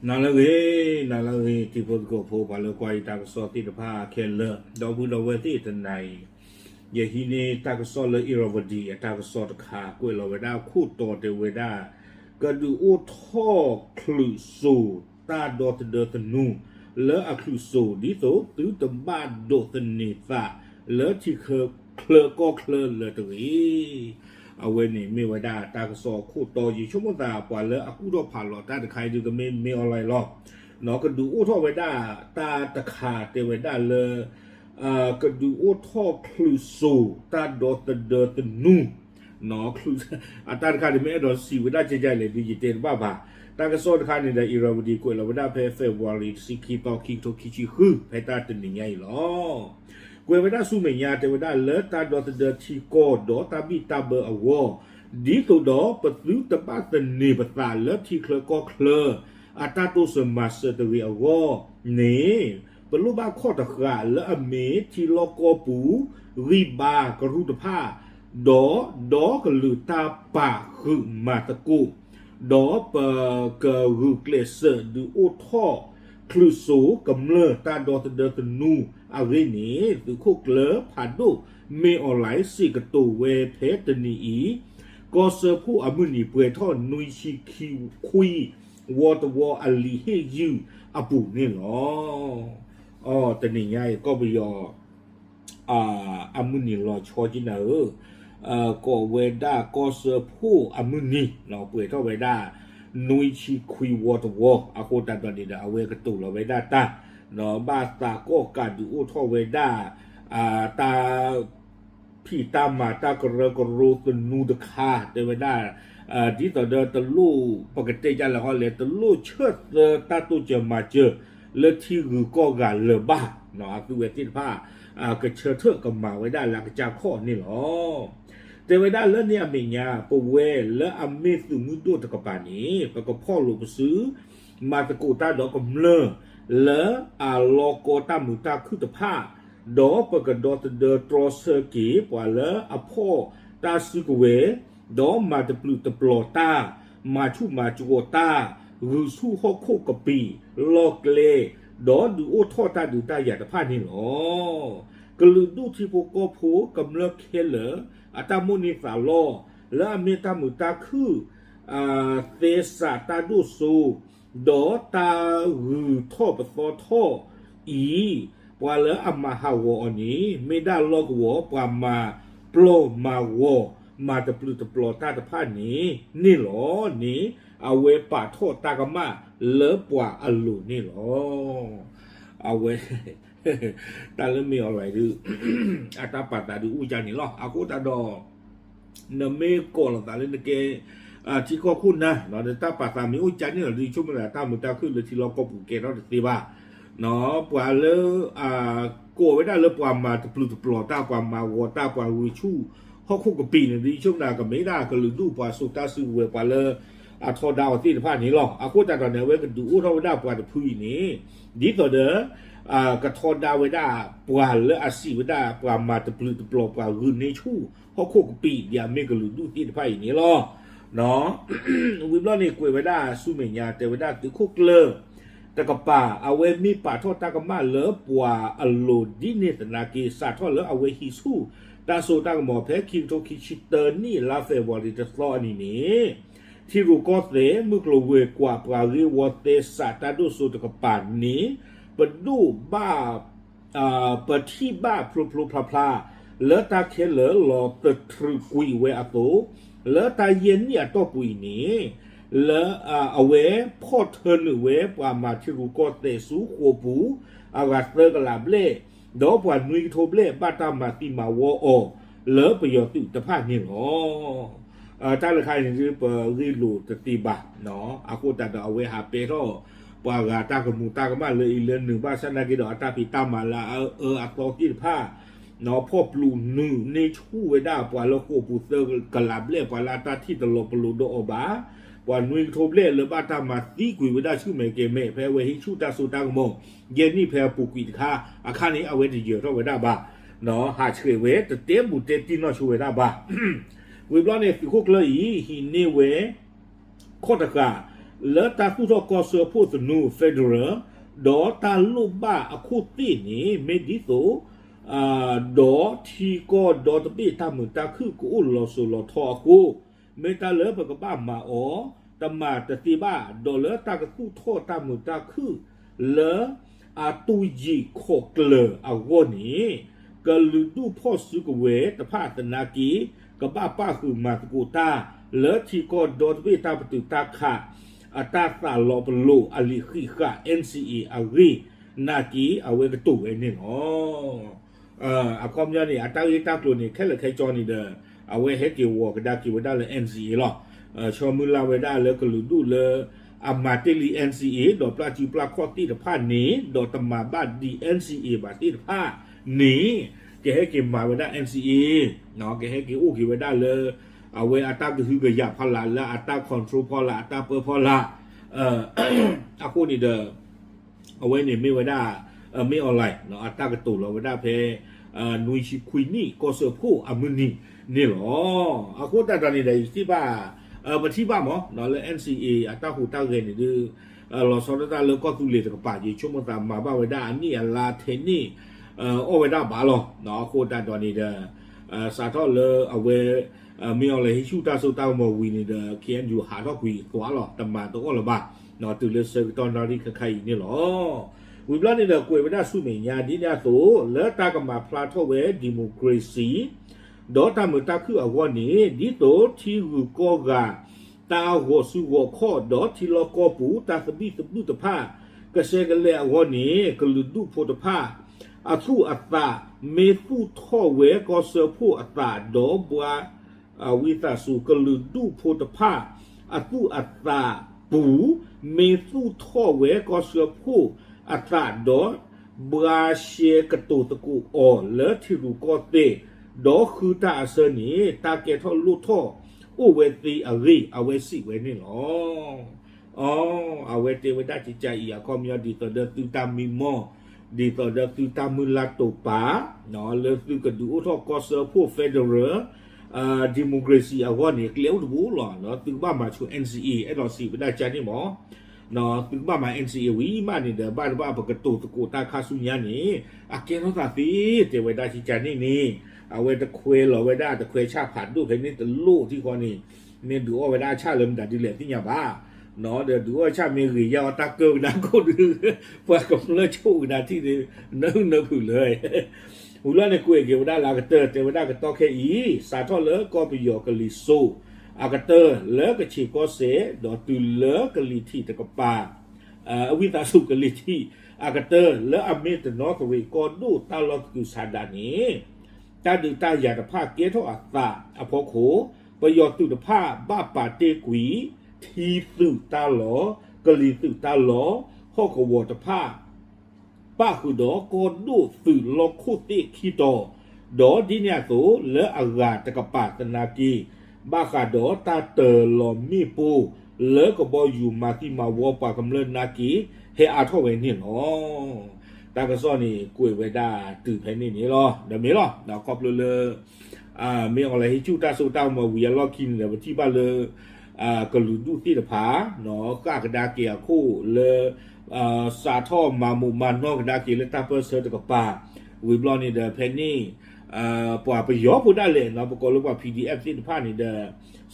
နၤလၢအဂ့ၤ, နၤလၢအဂ့ၤ တံၤဖိသကိးဖိ ပှၤလၢကွၢ်ယတၢ်ကစီၣ်သ့ၣ်တဖၣ်ခဲလၢာ်, ဒီပုၢ်ဒီဝဲၢ်သ့ၣ်တနၤအံၤ, ယဟံးန့ၢ်တၢ်ကစီၣ်လၢ Irrawaddy အတၢ်ကစီၣ်တခါ ကွဲးလီၤဝဲဒၣ်အခိၣ်တီတဲဝဲဒၣ်, ကဒုးအိၣ်ထီၣ်ချုးစိၤတၢ်ဒီသဒၢသနူ လၢအချုးစိၤ ဒ်သိးသုတဘၣ်ဒိးသန့ၤသးလၢထံချၢကီၢ်ချၢလၢၤတဂ့ၤ. အဝဲန့ၣ်မ့ၢ်ဝဲဒၣ်တၢ်ကစီၣ်အခိၣ်တီ, ယဆိကမိၣ်သးပှၤလၢအကူၣ်ထီၣ်ဖးလီၤတၢ်တခါအံၤဒုး ကမ့ၢ်မ့ၢ်အီၤလီၤလီၤ, ကဒုးအိၣ်ထီၣ်ဝဲဒၣ်တၢ်တခါတဲဝဲဒၣ်လၢ ကဒုးအိၣ်ထီၣ်ချုးစိၤတၢ်ဒီသဒၢသနူ အတၢ်တခါန့ၣ်မ့ၢ်အဲၣ်ဒိးစံးဝဲဒၣ်ကဲကဲလဲၣ်ဒုး ယတဲတဘၣ်ဘၣ်. တၢ်ကစီၣ်တခါန့ၣ်ဒီး Irrawaddy ကွဲးလီၤဝဲဒၣ်ဖဲ February တဆံခံသီ ခံကထိခံဆံဃု ဖဲတၢ်တနံၤညါအံၤလီၤ. ကွဲးဝဲဒၣ်ဆူမဲာ်ညါတဲဝဲဒၣ်လၢတၢ်ဒီသဒၢထံကီၢ်ဒီးတၢ်ဘံၣ်တၢ်ဘၢအဂီၢ်, ဒ်သိးဒီးပသုတဘၣ်သန့ၤပသးလၢထံချၢကီၢ်ချၢ အတၢ်တိစၢၤမၤစၢၤတဂ့ၤအဂီၢ်န့ၣ်, ပလိၣ်ဘၣ်ခီၣ်တဃာ်လၢအမ့ၢ်ထံလီၢ်ကီၢ်ပူၤ ဂံၢ်ဘါကရူၢ်တဖၣ်, ဒီးဒီကလုာ်တၢ်ပာ်ဃုာ်မၤသကိး, ဒီးပကဂုာ်ကျဲးစၢးဒုးအိၣ်ထီၣ်ချုးစိၤကမျၢၢ်တၢ်ဒီသဒၢသနူအဂ့ၢ်န့ၣ် သုးခိၣ်ကျၢၢ်ဖးဒိၣ် မ့ၢ်အီၤလဲၣ် စံးကတိၤဝဲဖဲတနံၤအံၤ, ကီၢ်စၢဖှိၣ်အမုၢ်နံၤ ပှဲၤထီၣ်နွံဆံခွံ ဝီတဝီအလံာ်ဟ့ၣ်ယုၢ်အပူၤန့ၣ်လီၤ. အတနံၤညါအံၤ ကီၢ်ပယီၤ အမုၢ်နံၤလီၤဆီကနၤဧၢ, ကိးဝဲဒၣ်ကီၢ်စၢဖှိၣ်အမုၢ်နံၤ ပှဲၤထီၣ်ဝဲဒၣ် နွံဆံခွံဝီတဝီ, အဃိသတးဒီးန့ၣ်ဒီး အဝဲကတိၤလီၤဝဲဒၣ်တၢ်, ဘၣ်သးကီၢ်ကးဒုးအိၣ်ထီၣ်ဝဲဒၣ် တၢ် ဖံးတၢ်မၤတၢ်ကရၢကရိသနူတခါ တဲဝဲဒၣ်, ဒ်သိးဒီးတလိၣ် ပကတဲဒ်လဲၣ်ဃီလဲၣ် တလိၣ်ဆၢသၢတၢ်တိစၢၤမၤစၢၤ လၢထံဂုၤကီၢ်ဂၤလၢၤဘၣ်, အသုဝဲသ့ၣ်တဖၣ် ကဆၢထၢၣ်ကမၤဝဲဒၣ်လၢအကစၢ်ခီၣ်န့ၣ်လီၤ. တဲဝဲဒၣ်လၢန့ၣ်အမဲာ်ညါ ပဝဲလၢအမ့ၢ်သုးမုၢ်ဒိၣ်တကပၤန့ၣ် ပကဖီၣ်လိာ်ပစု မၤသကိးတၢ်ဒီးကမျၢၢ် လၢအလီၢ်ကီတၢ်မုာ်တၢ်ခုၣ်တဖၣ်, ဒီးပကဒီသဒၢတြီဆၢက့ၤ ပှၤလၢအဖီၣ်တၢ်စုကဝဲၤ, ဒီးမၤတပျုာ်တပျီၤတၢ်, မၤဆူၣ်မၤကဝီၤတၢ်, ဂုာ်ဆူၣ်ဟီၣ်ခိၣ်ကပံာ်လီၢ်ကျဲ, ဒီးဒုးအိၣ်ထီၣ်တၢ်ဒုးတၢ်ယၤတဖၣ်န့ၣ်လီၤ. ကလုာ်ဒူၣ်ထံဖိကီၢ်ဖိကမျၢၢ်ခဲလၢာ် အတၢ်မိၣ်န့ၢ်သးလီ လၢအမ့ၢ်တၢ်မုာ်တၢ်ခုၣ် သဲစးတၢ်ဒိၣ်စိ ဒီးတၢ်ဂုၤထီၣ်ပသီထီၣ်အံၤ, ပှၤလၢအမၤဟးဂီၤအီၤန့ၣ် မ့ၢ်ဒၣ်လီၢ်ကဝီၤ ပှၤမၤပျီမၤဂီၤ မၤတပျုာ်တပျီၤတၢ်တဖၣ်န့ၣ်န့ၣ်လီၤန့ၣ်, အဝဲပာ်ထီၣ်တၢ်ကမၣ်လၢပှၤအလိၤန့ၣ်လီၤ. အဝဲ တၢ်လၢမ့ၢ်အီၤလီၤဒုး အတၢ်ပာ်သးဒုးအိၣ်ကန့ၣ်လီၤ. အဃိသတးဒီး နမ့ၢ်ကိးလိာ်သးလၢနကဲ ထံကီၢ်ခိၣ်နၢ် နတၢ်ပာ်သးမ့ၢ်အိၣ်ကန့ၣ်လီၤဒုး ဆိကမိၣ်သးတၢ်မုာ်တၢ်ခုၣ်လၢထံလီၢ်ကီၢ်ပူၤကဲထီၣ်တသ့ဘၣ်. ပှၤလၢ ကိးဝဲဒၣ်လၢပှၤမၤတပျုာ်တပျီၤတၢ် ပှၤမၤဂီၤတၢ် ပှၤဂုာ်ဆူၣ်ဟီၣ်ခိၣ်ကပံာ်န့ၣ်ဒုး ဆိကမိၣ်သးကမ့ၢ်ဒၣ်ကလုာ်ဒူၣ်ပှၤစိာ်တၢ်စုကဝဲၤ ပှၤလၢအထီဒါအီၤသ့ၣ်တဖၣ်န့ၣ်လီၤ. အဃိသတးဒီးန့ၣ် အဝဲကဒုးအိၣ်ထီၣ်ဝဲဒၣ်ပှၤတဖုအံၤန့ၣ် ဒ်သိးဒီး ကထီဒါဝဲဒၣ် ပှၤလၢအစံးဝဲဒၣ် ပှၤမၤတပျုာ်တပျီၤ ပှၤဂုာ်န့ၢ်ဆူၣ်ဟီၣ်ခိၣ်ကပံာ် ဒ်အမ့ၢ်ကလုာ်ဒူၣ်သ့ၣ်တဖၣ်အံၤန့ၣ်လီၤ. ဝံၤဘျီန့ၣ် ကွဲးဝဲဒၣ်ဆူမဲာ်ညါ တဲဝဲဒၣ်သုးခိၣ်ကျၢၢ်တကပၤ အဝဲမ့ၢ်ပာ်ထီၣ်တၢ်ကမၣ်လၢပှၤအလိၤဒ်န့ၣ်သနာ်က့ စးထီၣ်လၢအဝဲဟံးဆူၣ်တၢ်စိတၢ်ကမီၤ ဖဲခံကထိခံဆံတၢနံၣ် လါ February တသီအနံၤန့ၣ် ထံရူၢ်ကီၢ်သဲး မုၢ်ကျိၤဝဲၤကွာ် ပှၤဂ့ၢ်ဝီသဲစးတၢ်ဒိၣ်စိတကပၤန့ၣ် ပဒိၣ်ဘၣ် ပထံၣ်ဘၣ်ဖျိဖျိဖျါဖျါ လၢတၢ်ခဲလၢာ်လီၤသထြုးကွံာ်ဝဲအသိး, လၢတၢ်ယဲၢ်နံၣ်အတီၢ်ပူၤအံၤန့ၣ် လၢအဝဲဖီၣ်ထၢနုာ်ဝဲပှၤမၤထံရူၢ်ကီၢ်သဲးဆူဃိာ်ပူၤ အဂၤသၢကလးဘျဲၣ်, ဒီးပှၤနွံကထိဘျဲၣ် ဘၣ်တၢ်မၤသံမၤဝီအီၤ လၢပယီၤသုးတဖၣ်န့ၣ်လီၤ. တၢ်လၢခါအံၤန့ၣ်ဒုး ပဂ့ၢ်လိာ်တသ့ဘၣ်. အဃိသတးဒီးအဝဲဟးပဲထီၣ် ပှၤဂၤတၢ်ကမူၤတၢ်ကမၣ်လၢအံၤလၢနုာ် ဘၣ်ဆၣ်သနာ်က့ဒီး အတၢ်ဖံးတၢ်မၤလၢအအၢအသီသ့ၣ်တဖၣ် ဖီၣ်ပျူၤနုာ်န့ၢ်ဆူၣ်ဝဲဒၣ်ပှၤလၢဃိာ်ပူၤသၢကလးဘျဲၣ် ပှၤလၢအတၢ်ထံၣ်တလီၤပလိာ်ဒီးအီၤဘၣ်, ပှၤနွံကထိဘျဲၣ်လၢဘၣ်တၢ်မၤသံကွံာ်ဝဲဒၣ်ဆူၣ်မဲာ်ကဲၤမဲာ် ဖဲအဝဲဟံးဆူၣ်တၢ်စိတၢ်ကမီၤ ယဲၢ်နံၣ်ဖဲအပူၤကွံာ်တခါ အခါန့ၣ် အဝဲတယၢၤထီၣ်ဝဲဒၣ်ဘၣ်, ဟးဆှဲးဝဲ တတဲဘူးတဲတံၢ်နီၢ်ဆိဝဲဒၣ်ဘၣ်. ဝံၤဘျီန့ၣ် သုးခိၣ်ကျၢၢ်အံၤ ဟံးန့ၢ်ဝဲ ခီၣ်တဃာ် လၢတၢ်သူၣ်ထီၣ်ကီၢ်စၢဖှိၣ်သနူ federal ဒီးတၢ်လိၣ်ဘၣ်အခိၣ်သ့ၣ်န့ၣ် မ့ၢ်ဒ်သိး ဒီးထံကီၢ်ဒီတဘ့ၣ်တၢ်မုာ်တၢ်ခုၣ်ကအိၣ်လီၤစိၤလီၤထီအဃိ မ့ၢ်တၢ်လၢပကဘၣ်မၤအီၤ, တမၤတသ့ဘၣ်, ဒီးလၢတၢ်ကသူၣ်ထီၣ်တၢ်မုာ်တၢ်ခုၣ်လၢ အတူၢ်ယံာ်ခီၣ်ကျၢၤအဂီၢ်န့ၣ် ကလုာ်ဒူၣ်ဖီၣ်စုကဝဲၤတဖၣ်သနာ်က့ ကဘၣ်ပၣ်ဃုာ်မၤသကိးတၢ် လၢထံကီၢ်ဒီတဘ့ၣ်တၢ်ပတုာ်တၢ်ခး အတၢ်သးလီၤပလိာ်အလံာ်ဃံးဃာ် NCA အဂ့ၢ်နာ်က့ အဝဲကတိၤဝဲန့ၣ်လီၤ. အခီပညီန့ၣ် အတၢ်ဂ့ၢ်တၢ်ကျိၤန့ၣ် ခဲလၢာ်ခဲဆ့န့ၣ်ဒီး အဝဲဟဲက့ၤဝီၤကဒါက့ၤဝဲဒၣ်လၢ NCA လီၤ. ဆၢမုၢ်လၢ်ဝဲဒၣ်လၢကလုာ်ဒူၣ်လၢ အမၤတ့ၢ်လံ NCA ဒီးပျၢ်စုပျၢ်ခီၣ်သ့ၣ်တဖၣ်န့ၣ် ဒီးတမၤဘၣ်ဒံး NCA ဘၣ်သ့ၣ်တဖၣ်န့ၣ် ကဟဲက့ၤမၤဝဲဒၣ် NCA ကဟဲက့ၤအိၣ်က့ၤဝဲဒၣ်လၢ အဝဲအတၢ်ကဟုကယာ်ဖီလာ် လၢအတၢ် control ဖီလာ် အတၢ်ပၢဖီလာ် အဃိန့ၣ်ဒီး အဝဲန့ၣ်မ့ၢ်ဝဲဒၣ် မ့ၢ် online အတၢ်ကတိၤလီၤဝဲဒၣ်ဖဲ နွံဆံခွံနံၣ် ကီၢ်စၢဖှိၣ်အမုၢ်နံၤန့ၣ်လီၤ. အဃိသတးဒီးန့ၣ်ဒီး ယထံၣ်ဘၣ် ပထံၣ်ဘၣ်မး လၢ NCA အတၢ်ဟူးတၢ်ဂဲၤန့ၣ်ဒီး လီၤဆီဒၣ်တၢ်လၢကီၢ်သူလ့ၤတကပၤ ယဆိကမိၣ်သးမၤဘၣ်ဝဲဒၣ်အနံၣ်အလါထဲန့ၣ် အီၣ်ဝဲဒၣ်ဘၣ်လီၤ. အဃိသတးဒီးန့ၣ်ဒီး စးထီၣ်လၢအဝဲ မ့ၢ် online ဟ့ၣ်ဆူၣ်တၢ်စိတၢ်ကမီၤဝံၤန့ၣ်ဒီး KNU ဟးထီၣ်ကွံာ်သွးလီၤ တမၤတအီၣ်လၢၤဘၣ် တုၤလၢဆၢကတီၢ်နၣ်ရံၣ်ခဲခါအံၤန့ၣ်လီၤ. ဝံၤဘျီန့ၣ်ဒီးကွဲးဝဲဒၣ်ဆူမဲာ်ညါဒ်န့ၣ်အသိး လၢတၢ်ကမၤဖျါထီၣ်ဝဲ democracy ဒီးတၢ်မုာ်တၢ်ခုၣ်အဂီၢ်န့ၣ် ဒ်သိးထံဂုၤကီၢ်ဂၤ တၢ်ဂီၤစုဂီၤခီၣ်ဒီးထံလီၢ်ကီၢ်ပူၤ တၢ်သဘံၣ်သဘုၣ်တဖၣ် ကဆှဲကလဲာ်အဂီၢ်န့ၣ် ကလုာ်ဒူၣ်ဖိတဖၣ် အသူၣ်အသး မ့ၢ်သူၣ်ထီၣ်ဝဲကီၢ်စၢဖှိၣ်အသးဒီးဘှါ ဝံသးစူၤ ကလုာ်ဒူၣ်ဖိတဖၣ် အသူၣ်အသးပူၤ မ့ၢ်သူၣ်ထီၣ်ဝဲကီၢ်စၢဖှိၣ်အသးဒီး ဘှါရှဲကတိၤသကိးအီၤလၢထံရူၢ်ကီၢ်သဲး ဒီးဃုတၢ်အဆၢန့ၣ် တၢ်ကဲထီၣ်လိၣ်ထီၣ်အိၣ်ဝဲသ့အဂ့ၢ် အဝဲစံးဝဲန့ၣ်လီၤ. အဝဲတဲဝဲဒၣ်ကကးအံၤ အခီပညီဒ်သိးဒီးသုတၢ်မံမီၢ်, ဒ်သိးဒီးသုတၢ်မုၢ်လၢ်တိာ်ပာ် လၢသုကဒုးအိၣ်ထီၣ်ကီၢ်စၢဖှိၣ် federal democracy အဂီၢ်န့ၣ် ကျဲအိၣ်တဘိလီၤ. သုကဘၣ်မၤဆိ NCA အဲၣ်ဒိးစံးဝဲဒၣ်ကန့ၣ်မး သုကဘၣ်မၤ NCA ဝံၤမးန့ၣ်ဒီး ဘၣ်တဘၣ်ပကတိၤသကိးတၢ်ခါဆူညါန့ၣ် အကဲထီၣ်သးသ့ တဲဝဲဒၣ်ကကးန့ၣ်န့ၣ် အဝဲတခွဲလီၤဝဲဒၣ်တခွဲဆၣ်ဖးဒိၣ်ဖဲန့ၣ်တလိၣ်ထံဃီန့ၣ် မ့ၢ်ဒုးအီၣ်ဝဲဒၣ်အဆၣ်လၢမတၤဒ်လဲၣ်သ့ၣ်ညါဘၣ် ဒီးဒုးအီၣ်ဆၣ်မ့ၢ်ဂ့ၤယါအီၤတၢ်ကၢၢ်ကဒါကိၣ်ဒီး ပှၤကမျၢၢ်ဆိၣ်ကဒါထံၣ်ဒီး နၢဟုၣ်နၢဖုးလၢ ဝံၤလီၤန့ၣ်ကွဲးက့ၤဝဲဒၣ်လၢအကတၢၢ် တဲဝဲဒၣ်ကတီၢ်ခဲအံၤ စးထီၣ်လၢကီၢ်ပယီၤကလံၤစိး အကတၢၢ်လၢကဆ့ၣ်ကီၢ်စဲၣ် ဒီးတုၤလၢကလံၤထံးတကပၤ အဝံသးစူၤကလံၤထံး အကတၢၢ်လၢအမ့ၢ်တနီသရံၣ်ကီၢ်ဒိၣ်တၢ်လီၢ်သကုၤဆးဒးန့ၣ် တၢ်ဒုးတၢ်ယၤတဖၣ်ကဲထီၣ်အသးအဖီခိၣ် ပယီၤသုးတဖၣ်ဘၣ်ပာ်တ့ၢ်ကွံာ် ထံသုးတၢ်လီၢ် ကလံၤသုးတၢ်လီၢ် ဟီၣ်ကဝီၤတဖၣ် ပၣ်ဃုာ်ဒီးကီၢ်ဒိၣ်သုးလီၢ်ခိၣ်သ့ၣ်ခံတီၤ ဒီးဒ်န့ၣ်အသိးလၢအဂၤတကပၤသနာ်က့ ဘၣ်ဃးဒီးတၢ်တၢၤလီၤမ့ၣ်ပိၢ် လၢကဘီယူၤမၤသံမၤဝီပှၤကမျၢၢ်နာ်က့ ဟဲအါထီၣ်ဝဲန့ၣ်လီၤ. တၢ်ကစီၣ်န့ၣ်ကွဲးဝဲဒၣ်တုၤဖဲန့ၣ်န့ၣ်လီၤ. ဒီးမ့ၢ်လီၤ ခီဖျိလၢ မ့ၢ်အီၤလၢဟ့ၣ်ဆူၣ်တၢ်စိတၢ်ကမီၤဝံၤအလီၢ်ခံန့ၣ်ဒီး ပထံၣ်ဘၣ်လၢ ကလုာ်ဒူၣ်သ့ၣ်တဖၣ် ဃၣ်ကဒါက့ၤအခိၣ်လၢ စးထီၣ်မၤမိၢ်မၤနီၢ်ကဒါက့ၤလၢတၢ်ပၢၢ်ဆၢတကပၤ ဝံၤဘျီန့ၣ်ဒီးဖဲန့ၣ် ပှၤပယီၤဖိဒၣ်လဲာ် ပကိးလၢပှၤ PDF သ့ၣ်တဖၣ်န့ၣ်ဒီး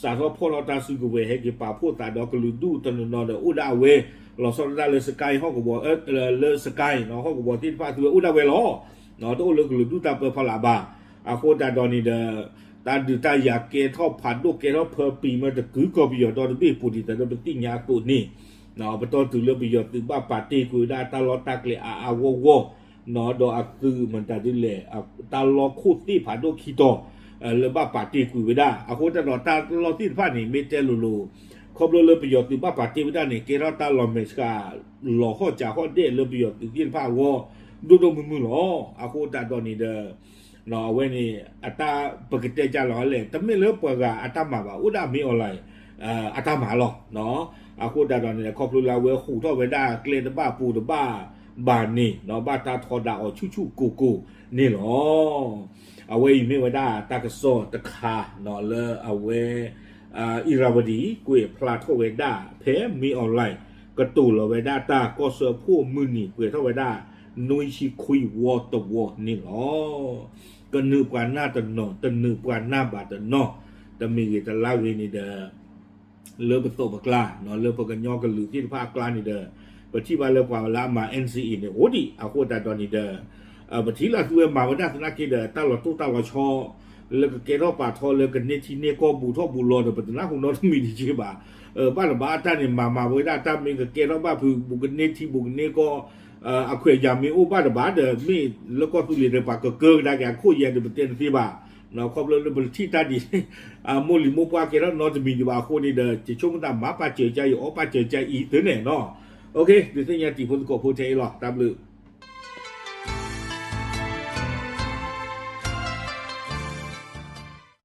စးထီၣ်ဖီၣ်ထီၣ်တၢ်စုကဝဲၤဟဲက့ၤပာ်ဖှိၣ်သးဒီးကလုာ်ဒူၣ်တနီၤနီၤဒီးအိၣ်ဒၣ်အဝဲ လီၤဆီဒၣ်တၢ်လၢ စကဲဟီၣ်ကဝီၤ လၢ စကဲ ဟီၣ်ကဝီၤသ့ၣ်တဖၣ်သုဝဲအိၣ်ဒၣ်ဝဲလီၤ. တအိၣ်လၢကလုာ်ဒူၣ်တၢ်ပၢဖီလာ်ဘၣ်. အဃိသတးဒီးန့ၣ်ဒီး တၢ်ဒုးတၢ်ယၤကဲထီၣ်ဖးဒိၣ်ကဲထီၣ်ဖၢပံၤမ့ၢ်တကုၤကီၢ်ပယီၤဒီတဘ့ၣ်ပူၤဒ်သိးဒီးပသ့ၣ်ညါအသိးန့ၣ် ပတီၢ်တုၤလၢပယီၤသုးဘၣ်ပာ်တ့ၢ်ကွံာ်ဝဲဒၣ်တၢ်လီၢ်တၢ်ကျဲအါအါဂီၢ်ဂီၢ် ဒီးအသုးမတၤဒ်လဲၣ် တၢ်လီၢ်ခိၣ်သ့ၣ်ဖးဒိၣ်ခံတီၤ လၢဘၣ်ပာ်တ့ၢ်ကွံာ်ဝဲဒၣ် အဃိသတးဒီးတၢ်လီၢ်သ့ၣ်တဖၣ်န့ၣ် မ့ၢ်တဲလိၤလိၤ ခီဖျိလၢပယီၤသုးဘၣ်ပာ်တ့ၢ်ဝဲဒၣ်န့ၣ် ကဲထီၣ်တၢ်လီၤမဲာ်ဆှး လီၤဟီၣ်စးဟီၣ်ဒဲးလၢပယီၤသုးသ့ၣ်တဖၣ်အဂီၢ် ဒိၣ်ဒိၣ်မုၢ်မုၢ်လီၤ. အဃိသတးဒီးန့ၣ်ဒီး အဝဲန့ၣ် အတၢ်ပကတဲကၢ်လီၤလဲၣ် တမ့ၢ်လၢပှၤဂၤအတၢ်မၤဘၣ် အိၣ်ဒၣ်မ့ၢ်အီၤလၢ အတၢ်မၤလီၤ. အဃိသတးဒီးန့ၣ် ခီဖျိလၢအဝဲဟူးထီၣ်ဝဲဒၣ်ကျဲတဘၣ်ပူၤတဘၣ်ဘၣ်န့ၣ် ဘၣ်တၢ်ထီဒါအီၤဆူၣ်ဆူၣ်ကိၢ်ကိၢ်န့ၣ်လီၤ. အဝဲအံၤမ့ၢ်ဝဲဒၣ်တၢ်ကစီၣ်တခါလၢအဝဲ အံၤရၤဝတံၤ ကွဲးဖျါထီၣ်ဝဲဒၣ် ဖဲမ့ၢ် online ကတိၤလီၤဝဲဒၣ်တၢ် ကီၢ်စၢဖှိၣ်မုၢ်နံၤ ပှဲၤထီၣ်ဝဲဒၣ် နွံဆံခွံဝီတဝီန့ၣ်လီၤ. ကနုာ်ပှၤနၢ်တနီၤ တနုာ်ပှၤနၢ်ဘၣ်တနီၤ, တမ့ၢ်ဂ့ၤတလါဂ့ၤန့ၣ်ဒီး လၢပသိးပကျါ လၢပကညီကလုာ်သ့ၣ်တဖၣ်အကျါန့ၣ်ဒီး ပထံၣ်ဘၣ်လၢပှၤလၢအမၤ N C A န့ၣ် အိၣ်ဒံးအဃိသတးဒီးန့ၣ်ဒီး ပထံၣ်လၢသုဝဲမၤဝဲဒၣ်သနာ်က့ဒီး တၢ်လီၤတိၢ်တၢ်လီၤဆီ လၢကကဲထီၣ်ပာ်ထီလၢကန့ၢ်ထံန့ၢ်ကီၢ်ဘူးထီၣ်ဘူးလီၤဒီး ပတနၢ်ဟူနီတမံၤတက့ၢ်ဘၣ်. ဘၣ်တဘၣ်အတၢ်န့ၣ် မၤမၤဝဲဒၣ်တၢ်မ့ၢ်ကကဲထီၣ်ဘၣ်ဖုးဘူးကန့ၢ်ထံဘူးကန့ၢ်ကီၢ် အခွဲးယာ်မ့ၢ်အိၣ်ဘၣ်တဘၣ်ဒီး မ့ၢ်လၢကီၢ်သူလ့ၤဒီး ပှၤကကၢကဒါက့ၤအခိၣ်ယဲၢ်ဒီး ပတဲတသ့ဘၣ်. ခီဖျိလၢပထံၣ်တၢ်ဒ် အမိၢ်လံၤမိၢ်ပှၢ်ကဲထီၣ်နီတမံၤဒံးဘၣ်အဃိန့ၣ်ဒီး ယဆိကမိၣ်သးမၤပာ်စၢၤကါအံၤ အီၣ်ပာ်စၢၤကါအံၤသ့န့ၣ်နီၤ. ဒုးသ့ၣ်ညါတံၤဖိသကိးဖိထဲအံၤလီၤ. တၢ်ဘျုး